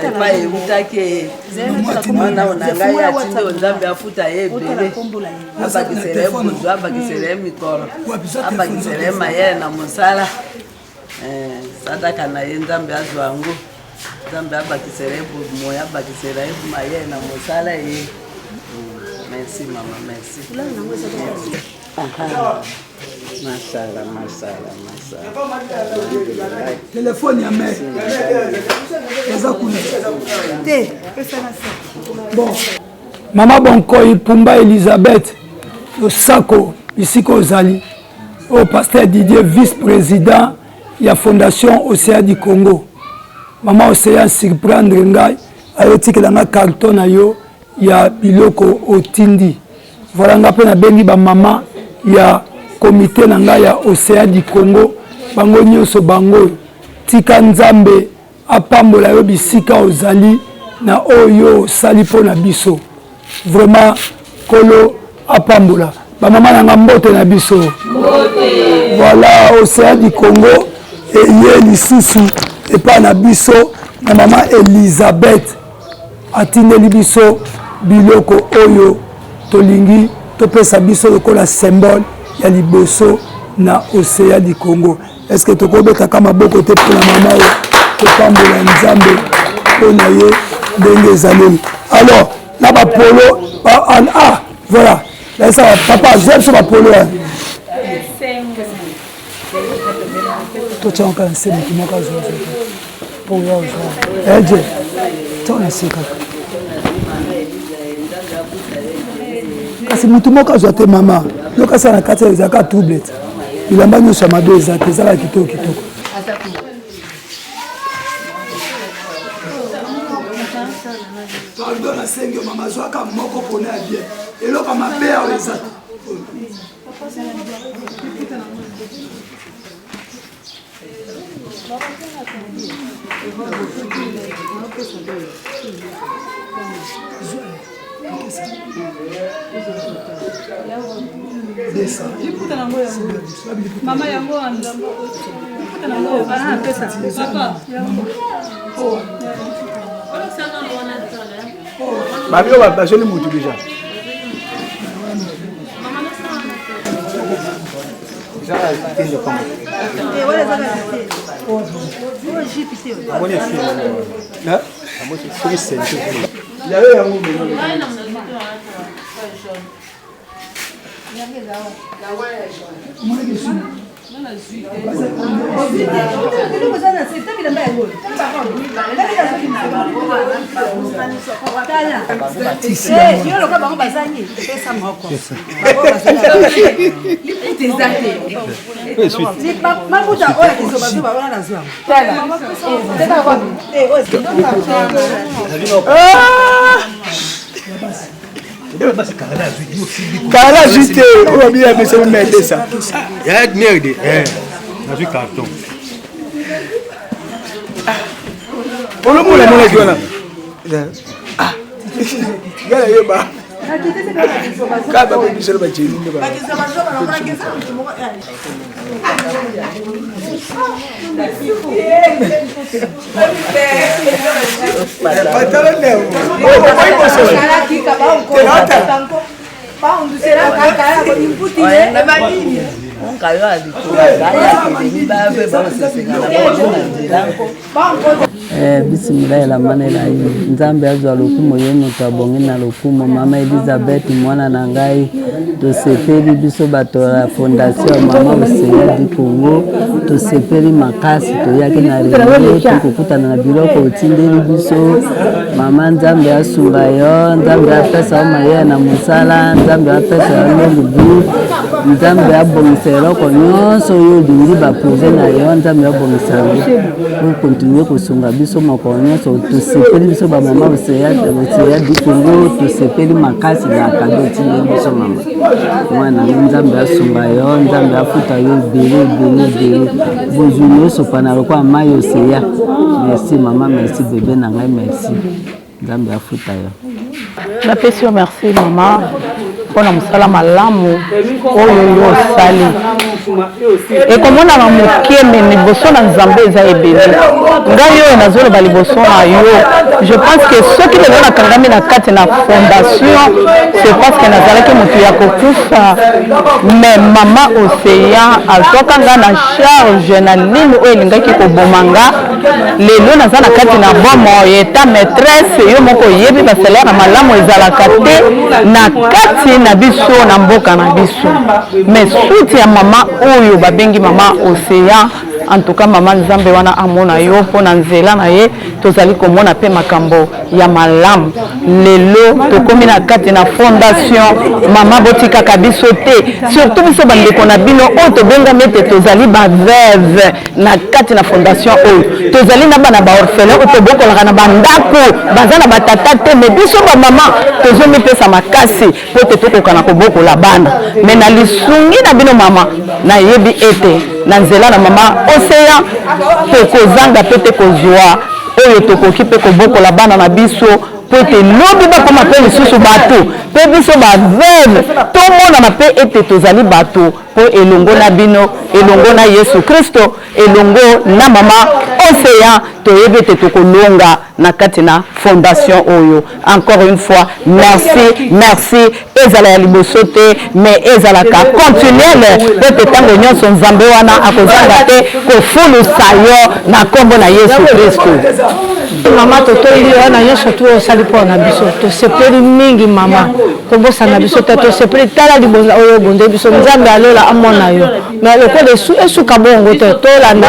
Epai eutaki mwana na ngai atindi oyo Nzambe afuta ye ebele, abakisela ye bozwa, abakisela ye mikolo, abakisela ye mayele na mosala. Eh, sadaka na ye Nzambe azwa yango, Nzambe abakisela ye bomoi, abakisela ye mayele na mosala ye. Merci mama, merci. Masala, masala, masala. Telefone ya mare eza kuna te, pesa na se. Bon, mama Bonkoi Pumba Elizabeth, losako bisika ozali. Oyo pasteur Didier, vice président ya Fondation Océan du Congo. Mama Océan surprendre ngai, ayotikela nga carton na yo ya biloko otindi. Voilà, nga mpe nabengi bamama ya komite na ngai ya Océan du Congo, bango nyonso bango. Tika Nzambe apambola yo bisika ozali na oyo osali mpo na biso. Vraiment, Kolo apambola bamama na nga, mbote na biso. Voilà, Océan du Congo eye lisusu epai na biso na mama Elizabeth, atindeli biso biloko oyo tolingi topesa biso lokola symbole ya liboso na Océan du Congo. Est ce que tokobetaka maboko te mpona mama oyo? Kopambola Nzambe mpo na ye ndenge ezaleli. Alors na bapolo, ah voilà, esa papa azwa biso bapolo wana, totyaka na se, motu moko azwa mpo oya ozwa eje tia na se kaka, kasi motu moko azwa te. Mama, yoka, na kati ezalaka trouble te, bilamba nyonso ya mabe eza te, ezalaka kitoko kitoko. Pardon, nasengi yo mama, azwaka moko mpona ya bien, eloko mabe awa eza te. Mama, yango wana, pesa papa. Babio bazoli mutu déjà. Yayo yango. Yo lokola bango bazangi, pesa moko, liputa eza te, maputa oyo kizobazoba wana nazwa. Tala. Kala azwi te, oyo babi ya pesa merdesa. Ya merde, nazwi carton. Olomona monaki wana nga nayeba kaka babebiselo bajeni nde. Batala nde okoki kosola. Onkayo alikoayakelemi bape baosesengana bango na nzela. Bisimilahi rahmani rahim. Nzambe azwa lokumu, ye moto abongi na lokumu. Mama Elizabeth, mwana na ngai, tosepeli biso bato ya Fondation ya Mama Océan du Congo, tosepeli makasi. Toyaki na réunion, tokokutana na biloko otindeli biso. Mama, Nzambe asunga yo, Nzambe apesa yo mayele na mosala, Nzambe apesa yo longue vie, Nzambe abongisa eloko nyonso oyo olingi, baprojet na yo, Nzambe abongisa yango po continue kosunga. biso mokolo nyonso. Tosepeli biso bamama Oseya du Congo, tosepeli makasi na kado otindeli biso mama. Mwana na Nzambe asunga yo, Nzambe afuta yo ebele ebele ebele, bozwi nyonso pana lokola mai oseya. Merci mama, merci bebe na ngai, merci, Nzambe afuta yo. Napesi yo merci mama mpona mosala malamu oyo yo osali. Ekomonana moke me liboso na Nzambe eza ebele. Ngai oyo nazoloba liboso na yo, je pense que soki lelo nakangami na kati na fondation, c'est parce que nazalaki motu ya kokufa. Mais mama Océan azwaka nga na charge na ligne oyo elingaki koboma nga. Lelo naza na kati na bomoi eta maîtresse, yo moko oyebi basalaire ya malamu ezalaka te na kati na biso na mboka na biso. Mais suite ya mama oyo babengi mama Océan, en tout cas mama, Nzambe wana amona yo mpo na nzela na ye tozali komona mpe makambo ya malamu. Lelo tokomi na kati na fondation. Mama, botikaka biso te, surtout biso bandeko na bino oyo tobengami ete tozali baveuve na kati na fondation oyo. Tozali na bana baorphelin oyo tobokolaka na bandako, baza na batata te, mais biso bamama tozomipesa makasi po ete tokoka na kobokola bana. Mais na lisungi na bino mama, nayebi ete na nzela na mama Océan tokozanga mpe te kozwa oyo tokoki mpe kobokola bana na biso, po ete lobi bakoma mpe lisusu bato, mpe biso baveuve tomonana mpe ete tozali bato. Mpo elongo na bino, elongo na Yesu Kristo, elongo na mama Océan, toyebi ete tokolonga na kati na fondation oyo. Encore une fois merci, merci. Ezala ya liboso te, mais ezalaka continuelle, po ete ntango nyonso Nzambe wana akozanga te kofulusa yo na nkombo na Yesu Kristo. Mama, totondi yo na nyonso tu osali mpo na biso. Tosepeli mingi mama, kobosana biso te. Tosepeli. Tala libonza oyo obonde biso, Nzambe alola amona yo. Mais lokola esuka bongo te, tolanda,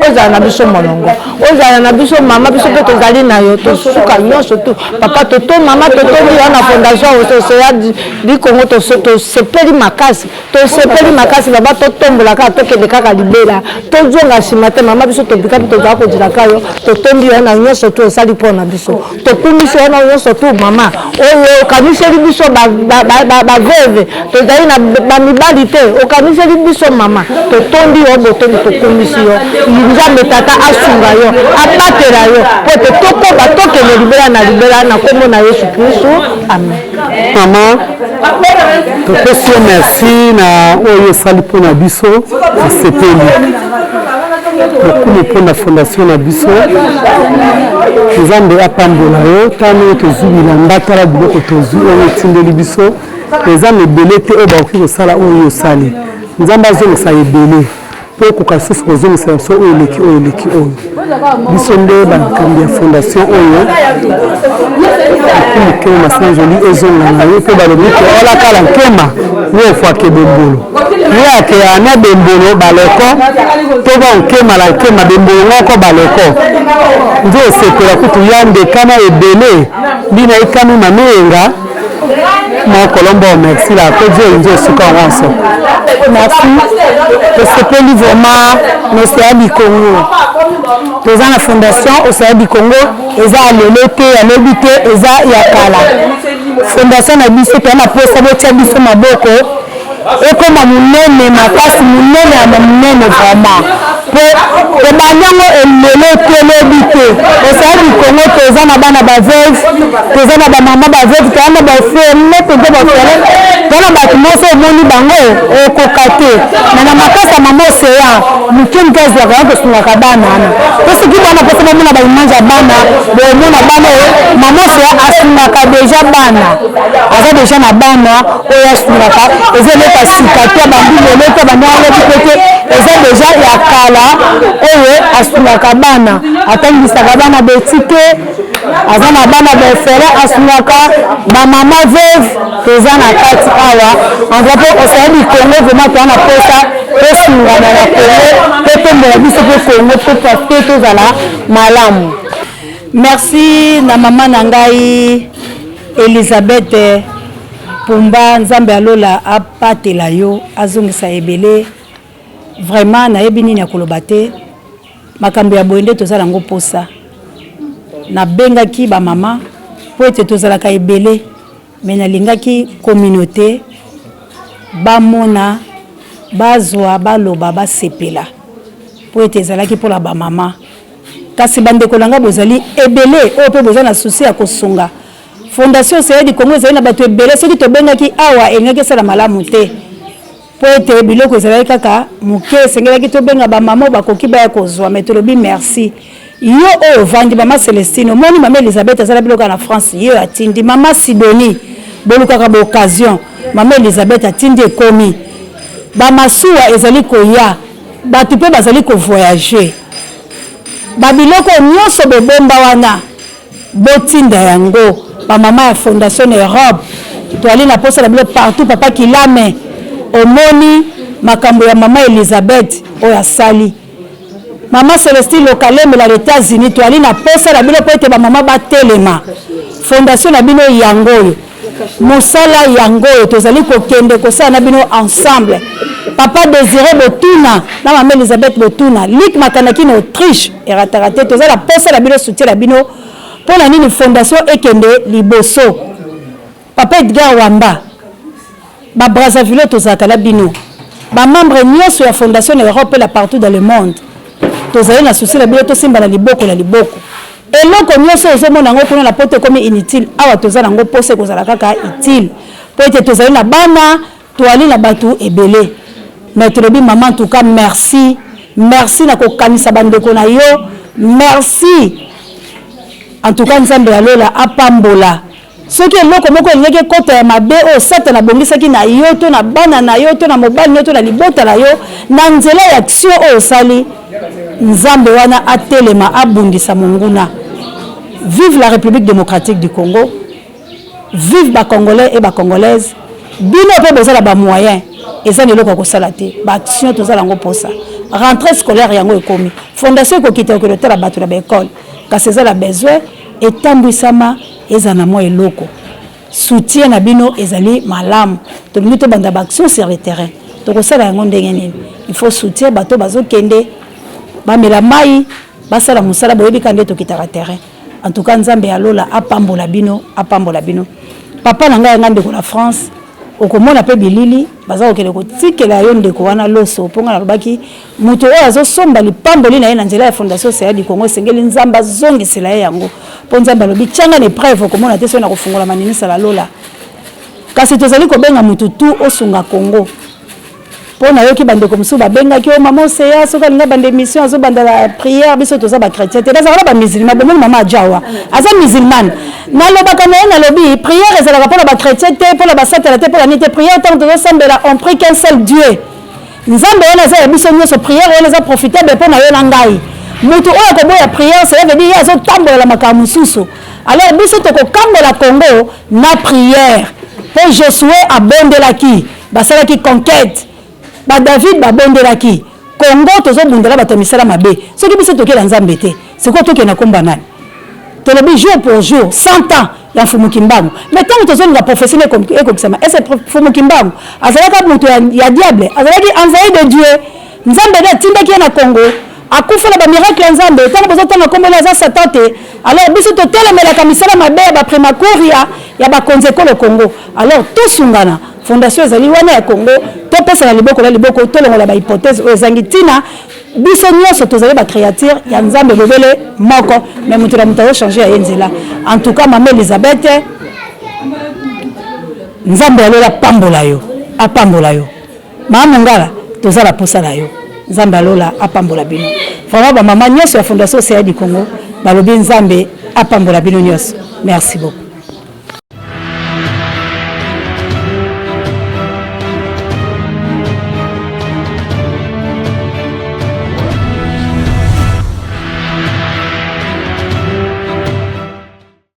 ozala na biso molongo, ozala na biso mama, biso mpe tozali na yo, tosuka nyonso tu. Papa toto, mama, totondi yo na fondation Océan du Congo. Tosepeli makasi, tosepeli makasi baba. Totombola kaka, tokende kaka libela, tozonga nsima te. Mama, biso tobika mpe tozala kozilaka yo. Totondi yo na nyonso tu osali mpo na biso, tokumisi yo na nyonso tu mama oyo okaniseli biso baveuve, tozali na bamibali te, okaniseli biso mama. Totondi yo botondi, tokumisi yo. Nzambe Tata asunga yo, abatela yo, po ete tokoba tokende libela na libela na nkombo na Yesu Kristu, amen. Mama, topesi yo merci na oyo osali mpona biso. Tosepeli lokumu mpona fondation na biso. Nzambe apambola yo. Ntango oyo tozwi bilamba, tala biloko tozwi oyo etindeli biso, eza na ebele te oyo bakoki kosala oyo osali. Nzambe azongisa ebele mpo okoka lisusu kozongisa biso oyo eleki, oyo eleki oyo. Biso nde bakambi ya fondation oyo. Lokumu kema masanzoli ezonga na ye, mpo balobi ke olakala nkema ye ofwake bembolo ye ake ana bembolo baleko to bankema la nkema bembolo ngoko baleko nde osepela kutu ya ndekana ebele bina ekami mameyenga mokolombo. Merci la kodio nde osuka nyonso. Merci, tosepeli vraiment na Océan du Congo. Toza na fondation Océan du Congo, eza ya lelo te, ya lobi te, eza ya kala. Fondation na biso, toza na posa botia biso maboko, ekoma monene makasi, monene ya monene vraiment, po tobandi yango elelo te, lobi te. Océan du Congo, toza na bana baveuve, toza na bamama baveuve, toza na baorphelin mpenza, baorphelin, toza na bato nyonso omoni bango okoka te. Mais na makasi ya mama Océan, moke moke azwaka yango, tosungaka bana wana. Po soki bana mposa bamona baimage ya bana, bomona bana oyo mama Océan asungaka déjà, bana aza déjà na bana oyo asungaka. Eza eloko ya sika te, bandi lelo te, bandi alobi mpe te, eza déjà ya kala oyo asungaka bana, atangisaka bana betike, aza na bana baorphelin, asungaka bamama veuve. Toza na kati awa envoie mpo Océan du Congo vraiment toza na posa tosungana na Congo mpe tombola biso mpe Congo mpo parce que tozala malamu. Merci na mama na ngai Elizabeth Pumba, Nzambe alola apatela yo, azongisa ebele. Vraiment nayebi nini ya koloba te. Makambo ya boye nde toza nango posa. Nabengaki ba mama mpo ete tozalaka ebele, mais nalingaki communaute bamona, bazwa, baloba, basepela mpo ete ezalaki mpo na ba mama. Kasi bandeko na ngai bozali ebele oyo mpe boza na souci ya kosunga Fondation Océan du Congo. Ezali na bato ebele, soki tobengaki awa elingaki esala malamu te mpo ete biloko ezalaki kaka moke. Esengelaki tobenga bamama oyo bakoki baya kozwa, mais tolobi merci. Yo oyo ovandi, mama Celestine, omoni mama Elisabeth azala biloko na France, ye atindi. Mama Sidonie, bolukaka baoccasion. Mama Elisabeth atindi, ekomi bamasuwa ezali koya, bato mpe bazali kovoyage. Babiloko nyonso bobomba wana, botinda yango. Bamama ya fondation na Europe, toali na posa na bino partout. Papa Kilame, omoni makambo ya mama Elizabeth oyo asali. Mama Celestine Lokalemela na États-Unis, toali na posa na bino mpo ete bamama batelema. Fondation na bino yango oyo, mosala yango oyo tozali kokende kosala na bino ensemble. Papa Désiré Botuna na mama Elizabeth Botuna, Lik Makanaki na Autriche, erataka te. Toza na posa na bino, soutien na bino mpo na nini fondation ekende liboso. Papa Edgar Wamba, ba Brazzaville, tozalaka na bino. Bamembre nyonso ya fondation na Europe mpe la partout dans le monde, tozali na souci na bino. Tosimba na liboko na liboko. Eloko nyonso ozomona yango kuna na poto ekomi inutile, awa toza nango mposa ekozala kaka utile mpo ete tozali na bana, toali na bato ebele. Mais tolobi mama, en tout cas merci, merci na kokanisa bandeko na yo. Merci en tout cas, Nzambe ya lola apambola. Soki eloko moko elingaki ekota ya mabe oyo Satana abongisaki na yo to na bana na yo to na mobali na yo to na libota na yo, na nzela ya action oyo osali, Nzambe wana atelema, abundisa monguna. Vive la République démocratique du Congo, vive bacongolais et bacongolaise. Bino mpe boza na bamoyen, eza na eloko ya kosala te. Baaction toza nango mposa. Rentrée scolaire yango ekomi, fondation ekokita okende otala bato na baekole, kasi eza na besoin etambwisama, eza na mwa eloko. Soutien na bino ezali malamu. Tolingi tobanda baaction sur le terrain, tokosala yango ndenge nini? Il faut soutien. Bato bazokende bamela mai, basala mosala, boyebi ka nde tokitaka terrain. En tout cas, Nzambe ya lola apambola bino, apambola bino. Papa na ngai yanga ndeko na France, okomona mpe bilili baza kokende kotikela yo ndeko wana loso, mpo ngai nalobaki moto oyo azosomba lipamboli na ye na nzela ya Fondation Océan du Congo, esengeli Nzambe azongisela ye yango, mpo Nzambe alobi: "Tianga na épreuve, okomona te soki na kofungola maninisa la lola." Kasi tozali kobenga motu tu osunga Congo, mpo nayoki bandeko mosusu babengaki o mama Oseya, soki alinga banda émission, azobanda la prière. Biso toza bachrétien te, bazalaka na bamusulman. Bomoni mama Ajawa aza musulmane, nalobaka na ye, nalobi prière ezalaka mpona bachrétien te, mpona basatana te, mpona nini te. Prière, ntango tozosambela, on prie qu'un seul Dieu. Nzambe wana aza ya biso nyonso. Prière wana eza profitable mpo na yo na ngai. Motu oyo akoboya prière, cela veut dire ye azotambolela makambo mosusu. Alors biso tokokambola Congo na prière, mpo Josue abondelaki, basalaki conquête. Badavid babondelaki. Congo tozobundela bato ya misala mabe. Soki biso tokela Nzambe te, sikoyo tokende komba nani? Tolobi jour pour jour 100 ans ya Mfumu Kimbangu, mais ntango tozolinga prophétie ekokisama, ese Mfumu Kimbangu azalaka moto ya diable? Azalaki envoyé de Dieu. Nzambe nde atindaki ye na Congo, akufa na bamiracle ya Nzambe. Ntango bozotanga nkomboni, aza Satan te. Alors biso totelemelaka misala mabe ya baprimakuria ya bakonzi ekolo Congo. Alors tosungana, fondation ezali wana ya Congo, topesana liboko na liboko, tolongola bahypothèse oyo ezangi ntina. Biso nyonso tozali bacréature ya Nzambe bobele moko, mais moto na moto azochange ya ye nzela. En tout cas, mama Elizabeth, Nzambe alola apambola yo, apambola yo. Mama Mongala, toza na posa na yo. Nzambe alola apambola bino vraiment. Bamama nyonso ya Fondation Océan du Congo balobi Nzambe apambola bino nyonso. Merci beaucoup.